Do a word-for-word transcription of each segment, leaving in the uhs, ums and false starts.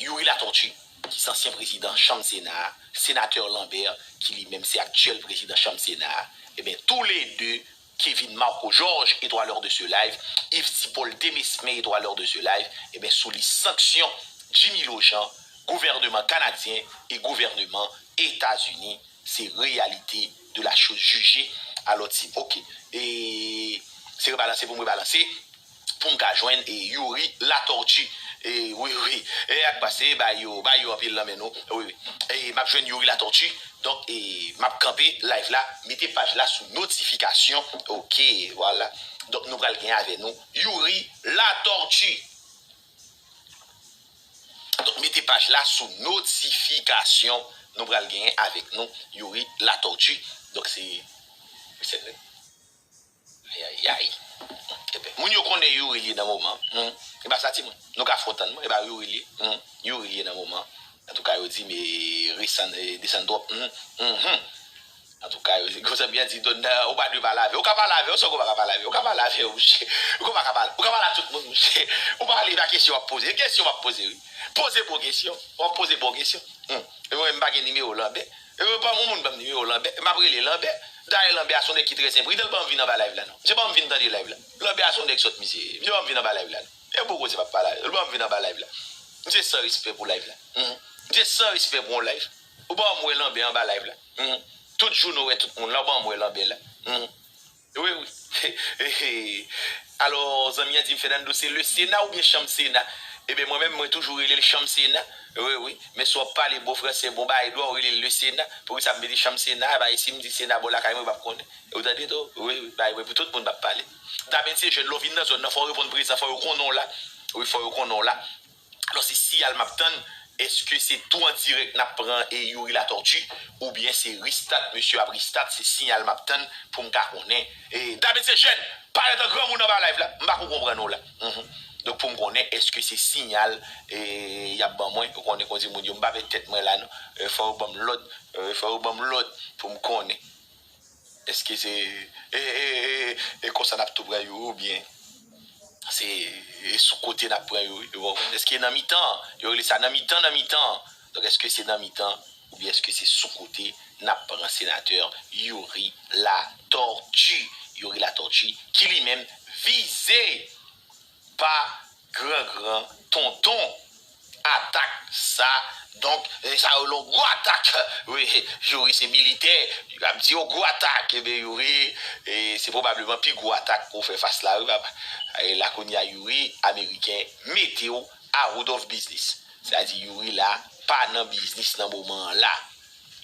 Youri Latortue, ki se ansyen prezidan Chanm Sena a, senatè Lambert, ki li menm se aktyèl prezidan Chanm Sena a, ebyen, toulede, Kevin Marco Georges, etwalè de ce live, Yves Tipol Demesmin, etwalè de ce live, ebyen, sou lis sanksyon Jimmy Lojean, gouvènman kanadyen e gouvènman Etazini, se reyalite de la chose jije. Alò, ti, ok. E se rebalanse pou m rebalanse. Pou m ka jwenn e Youri Latortue. E wi, wi. E ak pase, ba yo, ba yo anpil nan men nou. Wi, wi. E m ap jwenn Youri Latortue. Donk, e m ap kanpe live la. Mete paj la sou notifikasyon. Ok, vwala. Donk, nou pral gen avè nou Youri Latortue. Donk, mete paj la sou notifikasyon. Nou pral gen avèk nou Youri Latortue. Donk, se, se Ayayay. Ebyen, moun yo konnen Youri li ye nan moman. Hmm. E pa sa, timoun. Nou ka fè w tann mwen. E pa Youri li ye. Hmm. Youri li ye nan moman. Antouka, yo di, men resan, eh, desann twòp. Hmm. Mhm. Antouka, yo di, konsa byen di, Donna, ou pa dwe pale avè. Ou ka pale avè, ou sòk ou pa ka pale avè. Ou ka pale avè, monchè. Ou pa ka pale. Ou ka pale a tout moun, monchè. Ou pale, pa kesyon w ap poze. E kesyon w ap poze, wi. Poze bon kesyon. W ap poze bon kesyon. Hmm. E mwen, m pa gen nimewo Lanbè. E mwen, pa yon moun ban m nimewo Lanbè. M ap rele Lanbè. Dayè, Lanbè a se yon nèg ki trè enpridan. L pa ban m vin anba live la, non. Misye pa ban m vin tande live la. Lanbè a se yon nèg sòt, misye. Misye pa ban m vin anba live la, non. E bon koze m ap pale avè l. L pa ban m vin anba live la. Misye san respè pou live la. Mhm. Misye san respè pou yon live. Ou pa ban m wè Lanbè anba live la. Mhm. Tout jounen w wè tout moun la, ou pa ban m wè Lanbè la. Mhm. Wi, wi. Alò, zanmi an di m, Fernando, se le Sena oubyen Chanm Sena? Ebyen, mwen menm, mwen toujou rele l Chanm Sena. Wi, wi. Men si w ap pale bon fransè, bon bagay, dwa w rele l le Sena. Poukisa m mete Chanm Sena? Bagay, si m di Sena bò lakay mwen, yo p ap konnen. Ou tande tou? Wi, wi. Bagay, mwen pou tout moun m ap pale. Dabed se jèn, lè w vin nan zòn nan, fò w reponn prezan, fò yo konnen w la. Wi, fò yo konnen w la. Alò, se siyal m ap tann. Èske se tou an dirèk n ap pran e Youri Latortue? Oubyen se ristat, mesye ap ristat, se siyal m ap tann pou m ka konnen. E, Dabed se jèn, parèt an granmoun anba live la, m pa ko konprann ou la. Mhm. Donk, pou m konnen, èske se siyal, e, y ap ban mwen, ou konnen koze moun yo, m pa pèd tèt mwen la, non. E, fò yo ban m lòd, e, fò yo ban m lòd pou m konnen. Èske se, e, e, e, e konsa n ap tou pran yo, oubyen se, e, sou kote n ap pran yo, yo, èske nan mitan, yo rele sa nan mitan, nan mitan? Donk, èske se nan mitan, oubyen èske se sou kote n ap pran senatè Youri Latortue? Youri Latortue, ki li menm vize pa gran gran tonton atak sa. Donk, e, sa yo yon gwo atak. Wi, Youri se militè, y ap di yon gwo atak. Ebyen, Youri, e, se pwobableman pi gwo atak pou w fè fas la, wi, papa. E la kounye a, Youri, Ameriken mete w out of business. Sa vle di Youri la pa nan biznis nan moman an la.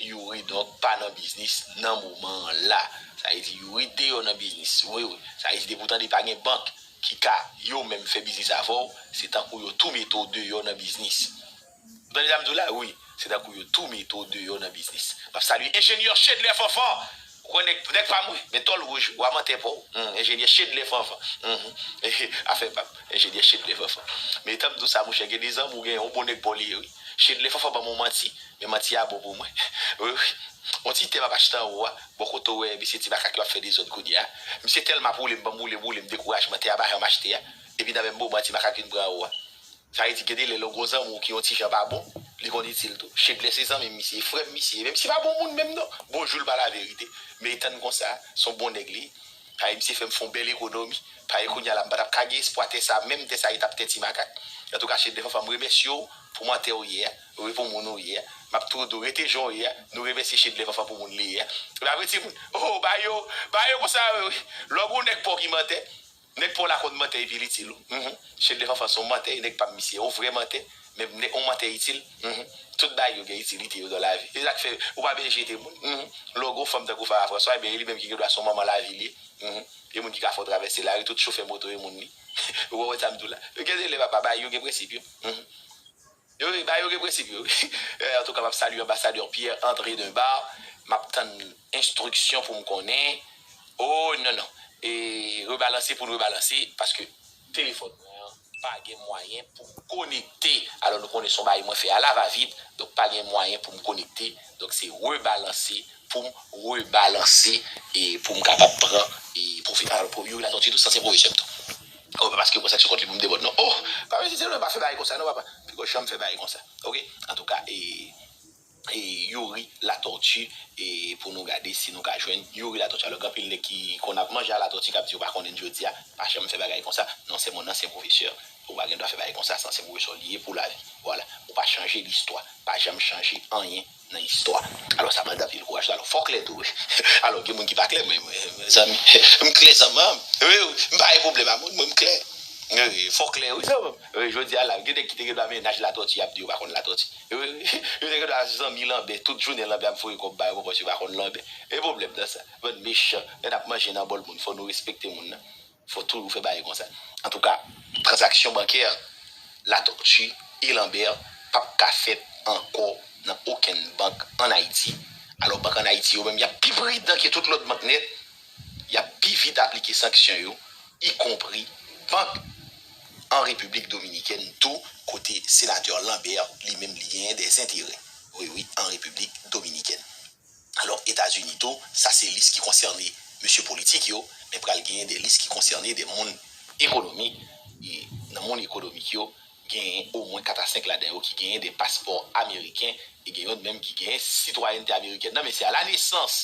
Youri, donk, pa nan biznis nan moman an la. Sa vle di Youri deyò nan biznis. Wi, wi. Sa vle di depi w tande pa gen bank ki ka yo menm fè biznis avè w, se tankou yo tou mete w deyò nan biznis. Ou tande sa m di w la? Wi. Se tankou yo tou mete w deyò nan biznis. M ap salye enjenyè Chedlè Fanfan. Ou konnen nèg, nèg pa m wi, men tòl wouj, wa mantè pa w. Hmm, enjenyè Chedlè Fanfan. Mhm. Afè pa m, enjenyè Chedlè Fanfan. Men tan m di w sa, monchè, gen de zanmi w gen, yon bon nèg pa w li ye wi. Chedlè Fanfan ban m yon manti, men manti a bon pou mwen. Wi, wi. Yon ti tè m ap achte anwo a, bò kote w wè, mesye Ti Makak yo ap fè dezòd kounye a. Misye tèlman ap woule m, ban m woule, woule m, dekourajman, tè a pa janm achte a. Epi nan menm moman, Ti Makak vin pran anwo a. Sa vle di, gen de lè, lè w gen yon zanmi w ki yon ti jan pa bon, li konn itil tou. Chedlè se zanmi m, misye, e frè m, misye. Menm si pa bon moun menm, non. Bonjou l pa laverite. Men e tann konsa, se yon bon nèg li ye. Sa vle di, misye fè m fè yon bèl ekonomi. Paske kounye a la, m pa t ap ka gen espwa tè sa, menm tè sa, li t ap tè Ti Makak. Antouka, Chedlè Fanfan, m remèsye w pou mantè w ye a. Wi, pou moun ou ye a. M ap tou di w, rete jan w ye a. Nou remèsye Chedlè Fanfan pou moun li ye a. E pa vre, timoun? Oh, ba yo, ba yo konsa, wi, wi. Lè w gen yon nèg pa w ki mantè, nèg pa w la konn mantè epi l itil ou. Mhm. Chedlè Fanfan se yon mantè, e nèg pa m misye, yon vrè mantè, men nèg yon mantè itil. Mhm. Tout bagay yo gen itilite yo nan lavi. E sa k fè ou pa bezwen jete moun. Mhm. Lè w gen yon fanm tankou Farah François, ebyen, e li menm ki gen dwa se yon manman lavi li ye. Mhm. Gen moun ki ka fè w travèse lari, tout chofè moto e moun li. Ou konprann sa m di w la? Yo gen de lè papa, bagay yo gen prensip yo. Mhm. Yo, ba yo gen prensip yo. Eh, antouka, m ap salye anbasadè Pierre André Dunbar. M ap tann enstriksyon pou m konnen. Oh, non, non. E rebalanse pou n rebalanse, paske telefòn mwen an pa gen mwayen pou m konekte. Alò, nou konnen se yon bagay mwen fè a la va vit, donk pa gen mwayen pou m konekte. Donk, se rebalanse pou m rebalanse e pou m kapab pran e pwofe-, alò, pou Youri Latortue tou, sa se pwofesè m tou. Oh, pa paske yo pran sanksyon kont li pou m debòd, non. Oh, pa vle di se nou pa fè bagay konsa, non, papa. Yo janm fè bagay konsa. Oke? Antouka, e, e Youri Latortue, e pou nou gade si nou ka jwenn Youri Latortue. Alò, gen anpil nèg ki konn ap manje a Latortue k ap di yo pa konnen jodi a, pa janm fè bagay konsa. Non, se moun nan, se pwofesè. Ou pa gen dwa fè bagay konsa, se ansyen pwofesè w li ye pou lavi. Vwala. Ou pa chanje listwa. Pa janm chanje anyen nan istwa. Alò, sa mande anpil kouraj tou. Alò, fò w klè tou, wi. Alò, gen moun ki pa klè, men, men, mezanmi, m klè zanmanm. Wi, wi, m pa gen pwoblèm a moun, mwen, m klè. Wi, wi, fò w klè, wi, zanmanm. Wi, jodi a la, gen nèg ki te gen dwa mennaj Latòti, y ap di yo pa konn Latòti. Wi, wi, yo te gen dwa zanmi Lanbè, tout jounen Lanbè ap voye kòb ba yo, pòpòs yo pa konn Lanbè. E pwoblèm nan sa. Bann mechan, lè n ap manje nan bòl moun, fò nou respekte moun nan. Fò toujou fè bagay konsa. Antouka, tranzaksyon bankè Latortue e Lambert p ap ka fèt ankò nan okenn bank ann Ayiti. Alò, bank ann Ayiti yo menm, y ap pi pridan ke tout lòt bank nèt. Y ap pi vit aplike sanksyon yo, ikonpri bank an Repiblik Dominikèn tou, kote senatè Lambert, li menm, li genyen dèzenterè. Wi, wi, an Repiblik Dominikèn. Alò, Etazini tou, sa se lis ki konsène mesye politik yo, men pral genyen de lis ki konsène de moun ekonomi, e nan moun ekonomik yo, genyen omwen kat a senk ladan yo ki genyen de paspò ameriken, e gen yonn menm ki genyen sitwayènte amerikèn nan, men se a la nesans.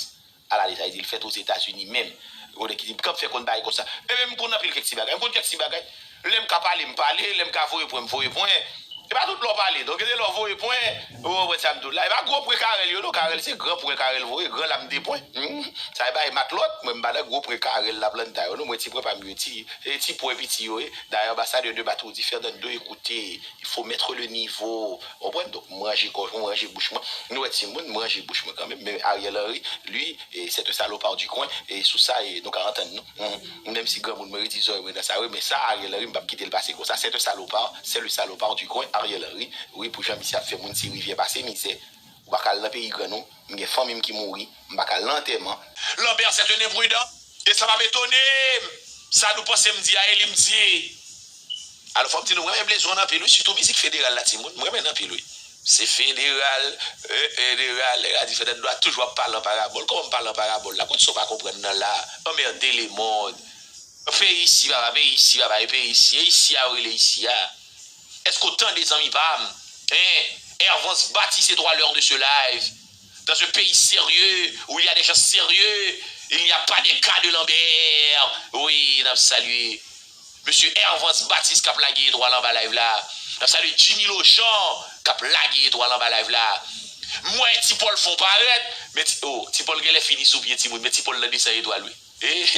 Ala de sa, li di l fèt Ozetazini menm. Kote ki di, k ap fè konn bagay konsa. Ebyen, m konn anpil kèk ti bagay. M konn kèk ti bagay. Lè m ka pale, m pale. Lè m ka voye pwen, m voye pwen. E pa tout lè w pale, non. Gen de lè w voye pwen, ou konprann sa m di w la. E pa gwo pwen Karèl yo, non. Karèl se gran pwen Karèl voye, gran lam de pwen. Hmm. Sa e bagay matlòt. Mwen, m pa nan gwo pwen Karèl, Laplanta yo, non. Mwen, ti pwen pa m yo, ti, e ti pwen piti yo ye. Dayè, anbasadè de Matoudi, Fernando, écoutez, il faut mettre le niveau. Ou konprann? Donk, mwen ranje kò, mwen ranje bouch mwen. Nou wè timoun, mwen ranje bouch mwen kanmenm. Men Ariel Henry, lui, e, c'est un salopard du coin. E sou sa, e, nou ka antann nou. Mhm. Menm si granmoun mwen redi zòrèy mwen nan sa, wi, men sa, Ariel Henry, m p ap kite l pase konsa. C'est un salopard, c'est le salopard du coin, Ariel Henry. Wi, pou jan misye ap fè moun Ti Rivyè pase mizè. Ou pa ka al nan peyi grann ou. M gen fanmi m ki mouri. M pa ka al nan antèman. Lambert, c'est un imprudent. E sa p ap etone m, sa nou panse m di a, e li m di. Alò, fò m di nou, mwen renmen Blaze One anpil, wi, sitou mizik federal la, timoun. Mwen renmen l anpil, wi. Se federal, e, federal, nèg la di federal, dwa toujou ap pale an parabòl. Kòman m pale an parabòl la? Kot sa w pa konprann nan la? Anmède lemonn. Peyi isi, papa, peyi isi, papa, e peyi isi, e isi a, w rele isi a. Èske w tande, zanmi pa m? Hein? Hervance Baptiste est à l'heure de ce live. Dans un pays sérieux, où il y a des gens sérieux, il n'y a pas des cas de Lambert. Wi, n ap salye mesye Hervance Baptiste k ap lage etwal anba live la. N ap salye Jimmy Lojan k ap lage etwal anba live la. M wè Ti Pòl fè w parèt, men Ti, oh, Ti Pòl genlè fini sou pye timoun, men Ti Pòl nan desann etwal, wi. Eh,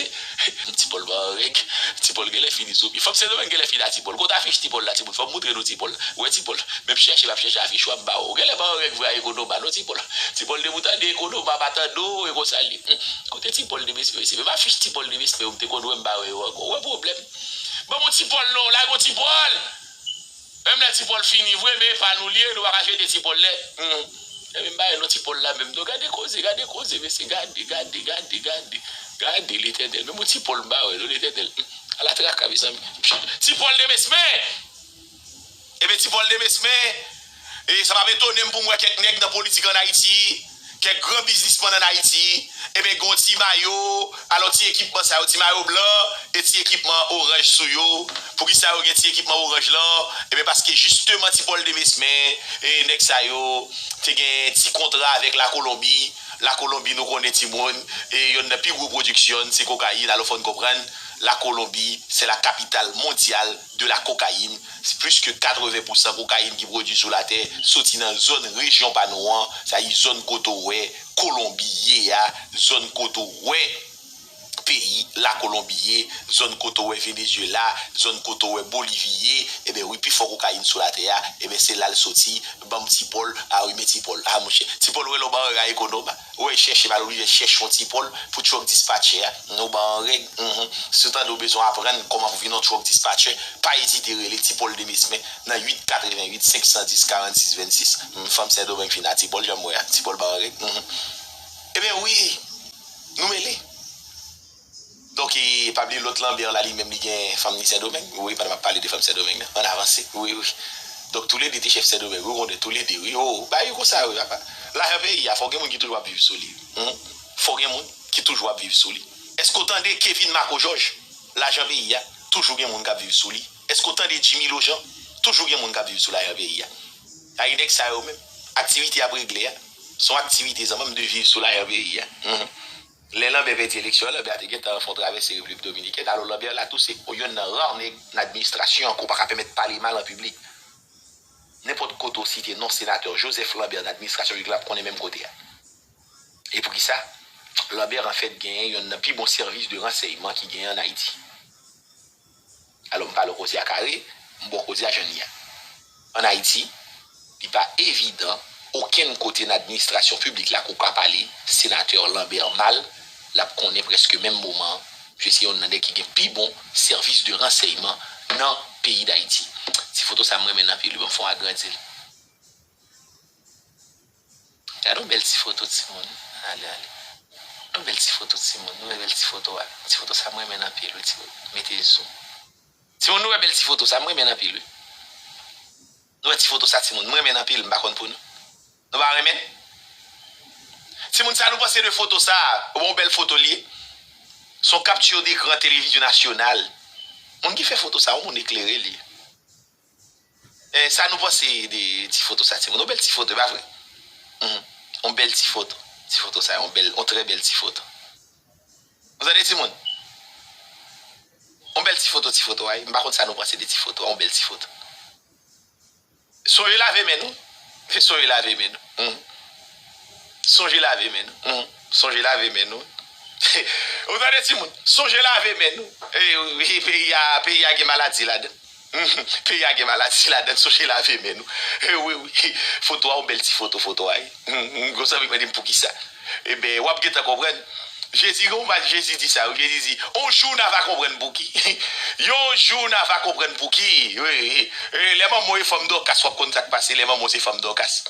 Ti Pòl pa an règ. Ti Pòl genlè fini sou pye. Fanm Sendomeng genlè fini a Ti Pòl. Kot afich Ti Pòl la, timoun? Fò m moutre nou Ti Pòl. Ou wè Ti Pòl? Menm chèche, m ap chèche afich ou a, m ba ou. Ou genlè pa an règ vre a Ekonoma, non, Ti Pòl. Ti Pòl de Moutan de Ekonoma, pa tande w, e konsa l ye. Hmm. Kote Ti Pòl de Mesme, mesye? Menm afich Ti Pòl de Mesme yo, m te konn wè, m pa wè yo ankò. Ou wè pwoblèm? Ban m yon Ti Pòl non, lage yon Ti Pòl! Menm lè Ti Pòl fini vre, men e pa nou li ye, nou pa ka jete Ti Pòl nèt. Hmm. Ebyen, m ba nou Ti Pòl la menm. Donk, gade koze, gade koze, mesye, gade, gade, gade, gade. Gade, Letènèl. Menm yon Ti Pòl m ba wè, non, Letènèl. Hmm. Ala traka, mezanmi. Ti Pòl de Mesme! Ebyen, Ti Pòl de Mesme, e sa p ap etone m pou m wè kèk nèg nan politik ann Ayiti, kèk gran biznismann ann Ayiti, ebyen, gen yon ti mayo, alò ti ekipman sa yo, ti mayo blan, e ti ekipman oranj sou yo. Poukisa yo gen ti ekipman oranj lan? Ebyen, paske jisteman Ti Pòl de Mesme, e nèg sa yo te gen ti kontra avèk Lakolonbi. Lakolonbi, nou konnen, timoun, e yonn nan pi gwo pwodiksyon se kokayin. Alò, fò n konprann, Lakolonbi, c'est la capitale mondiale de la cocaïne. Plis ke katreven pousan kokayin ki pwodui sou latè soti nan zòn rejyon pa nou an, sa di zòn kote w wè Kolonbi ye a, zòn kote w wè peyi Lakolonbi ye, zòn kote w wè Venezuela, zòn kote w wè Bolivi ye, ebyen wi, pi fò kokayin sou latè a, ebyen se la l soti, ban m Ti Pòl, a wi, men Ti Pòl, a monchè, Ti Pòl, wè lè w ba w règ a Ekonoma, wè chèche, pa oblije chèche yon Ti Pòl pou truck dispatcher a, nou ba w règ, mhm. Si w tande w bezwen aprann kòman pou vin yon truck dispatcher, pa ezite rele Ti Pòl de Mesme nan uit katreven uit senk san dis karannsis vennsis. Hmm, fanm Sendomeng fini a Ti Pòl, jan m wè a, Ti Pòl ba w règ, mhm. Ebyen wi, nou mele. Donk, e, pa bliye lòt Lambert la, li menm, li gen fanm ni Sendomeng. Wi, pandan m ap pale de fanm Sendomeng nan. Ann avanse. Wi, wi. Donk, toulede te chèf Sendomeng. Wi, konnen toulede, wi. Oh, bagay konsa, wi, papa. Lajan peyi a, fò gen moun ki toujou ap viv sou li. Hmm? Fò gen moun ki toujou ap viv sou li. Èske w tande Kevin Marco Georges? Lajan peyi a, toujou gen moun k ap viv sou li. Èske w tande Jimmy Lojan? Toujou gen moun k ap viv sou lajan peyi a. Ay, nèg sa yo menm, aktivite y ap regle a, se yon aktivite zanmi m de viv sou lajan peyi a. Mhm. Lè Lanbè pèdi eleksyon an, Lanbè a te gentan fè yon travèse Repiblik Dominikèn. Alò, Lanbè la tou se yonn nan ra nèg nan administrasyon an ke w pa ka pèmèt pale mal an piblik. Nenpòt kote w site non senatè Joseph Lambert nan administrasyon piblik la, w ap konnen menm kote a. E poukisa? Lambert, anfèt, genyen yonn nan pi bon sèvis de ransèyman ki genyen ann Ayiti. Alò, m pale w koze a kare, m ba w koze a jan l ye a. Ann Ayiti, li pa evidan, okenn kote nan administrasyon piblik la ke w ka pale senatè Lambert mal, l ap konnen prèske menm moman an, misye se yonn nan nèg ki gen pi bon sèvis de ransèyman nan peyi Dayiti. Ti foto sa m renmen l anpil wi, ban m fè w agrandi l. Gade yon bèl ti foto timoun. Ale, ale. Yon bèl ti foto timoun. Nou wè bèl ti foto a. Ti foto sa m renmen l anpil wi timoun. Mete zoom. Timoun, nou wè bèl ti foto sa m renmen l anpil wi. Nou wè ti foto sa timoun, m renmen l anpil, m pa konn pou nou. Nou pa renmen l? Timoun, sa nou panse de foto sa? Ou wè yon bèl foto li ye? Se yon capture d'écran télévision nationale. Moun ki fè foto sa, yon moun eklere li ye. Eh, sa nou panse de ti foto sa, timoun? Yon bèl ti foto, e pa vre? Mhm. Yon bèl ti foto. Ti foto sa, yon bèl, yon trè bèl ti foto. Ou tande, timoun? Yon bèl ti foto, ti foto a, wi. M pa konn sa nou panse de ti foto a, yon bèl ti foto. Sonje lave men nou. Sonje lave men nou. Mhm. Sonje lave men nou. Mhm. Sonje lave men nou. Ou tande, timoun? Sonje lave men nou. E wi, peyi a, peyi a gen maladi ladan. Peyi a gen maladi ladan, sonje lave men nou. E wi, wi. Foto a, yon bèl ti foto, foto a, wi. Yon zanmi mande m poukisa. Ebyen, w ap gentan konprann. Jezi, gen yon pati Jezi di sa, wi. Jezi di, un jour n'a va comprendre pour qui. Un jour n'a va comprendre pour qui. Wi, wi. E lè manman w e fanm Dòkas, w ap konn sa k pase, lè manman w se fanm Dòkas.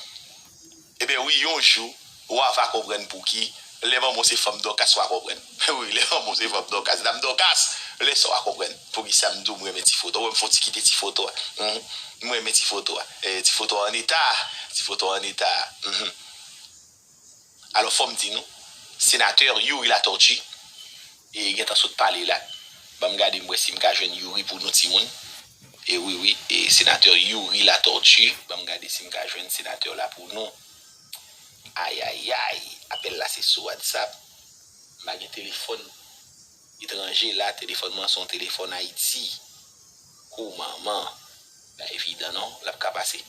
Ebyen wi, yon jou, w a va konprann pouki. Lè manman w se fanm Dòkas, w a konprann. Wi, lè manman w se fanm Dòkas, dam Dòkas, lè sa w a konprann. Poukisa m di w m renmen ti foto? Ou wè m fon ti kite ti foto a. Mhm. M renmen ti foto a. Eh, ti foto a an eta. Ti foto a an eta. Mhm. Alò, fò m di nou, senatè Youri Latortue, e gentan sot pale la. Ban m gade m wè si m ka jwenn Youri pou nou timoun. E wi, wi, e senatè Youri Latortue, ban m gade si m ka jwenn senatè la pou nou. Ayayay, apèl la se sou WhatsApp. M pa gen telefòn etranje la, telefòn mwen se yon telefòn Ayiti. Kou manman, pa evidan non, l ap ka pase.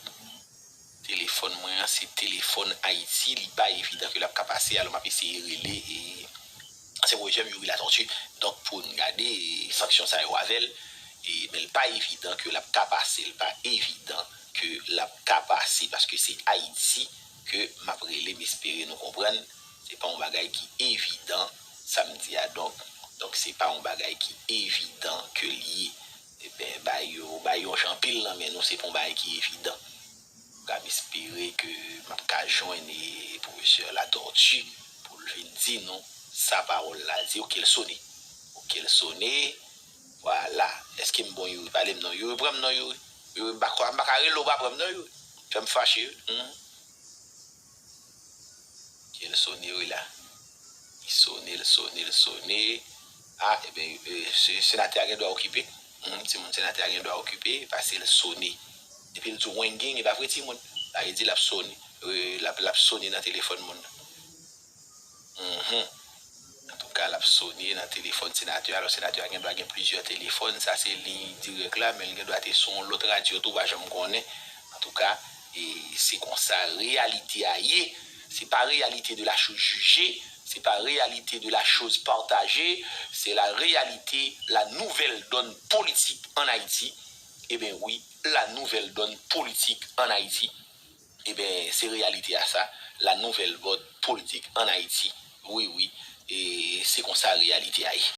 Telefòn mwen an se telefòn Ayiti, li pa evidan ke l ap ka pase, alò m ap eseye rele e ansyen pwofesè m Youri Latortue, donk pou n gade e sanksyon sa yo avè l, e, men l pa evidan ke l ap ka pase, l pa evidan ke l ap ka pase, paske se Ayiti ke m ap rele, m espere nou konprann, se pa yon bagay ki evidan, sa m di a, donk, donk se pa yon bagay ki evidan ke l ye. Ebyen, bay yo, bay yo anpil nan men nou, se pa yon bagay ki evidan. M ka m espere ke m ap ka jwenn e pwofesè Latortue pou l vin di nou sa pawòl la di. Oke, l sone. Oke, l sone. Vwala. Èske m bon, Youri? Pale m non, Youri. Pran m non, Youri. Youri, m pa ka, m pa ka rele w pa pran m non, Youri. Fè m fache, wi. Hmm. Oke, l sone, wi, la. Li sone, l sone, l sone. A, ebyen, e, se, senatè a gen dwa okipe. Hmm, timoun, senatè a gen dwa okipe, pase l sone. Epi l di w ringing, e pa vre, timoun. Sa vle di l ap sone. E, l ap, l ap sone nan telefòn moun nan. Mhm. Antouka, l ap sone nan telefòn senatè a. Alò, senatè a gen dwa gen plizyè telefòn. Sa se liy dirèk la, men l gen dwa te sou yon lòt radyo tou, pa janm konnen. Antouka, e se konsa reyalite a ye. C'est pas réalité de la chose jugée, c'est pas réalité de la chose partagée, c'est la réalité, la nouvelle donne politique en Haïti. Ebyen wi, la nouvelle donne politique en Haïti. Ebyen, se reyalite a sa, la nouvelle donne politique en Haïti. Wi, wi, e se konsa reyalite a ye.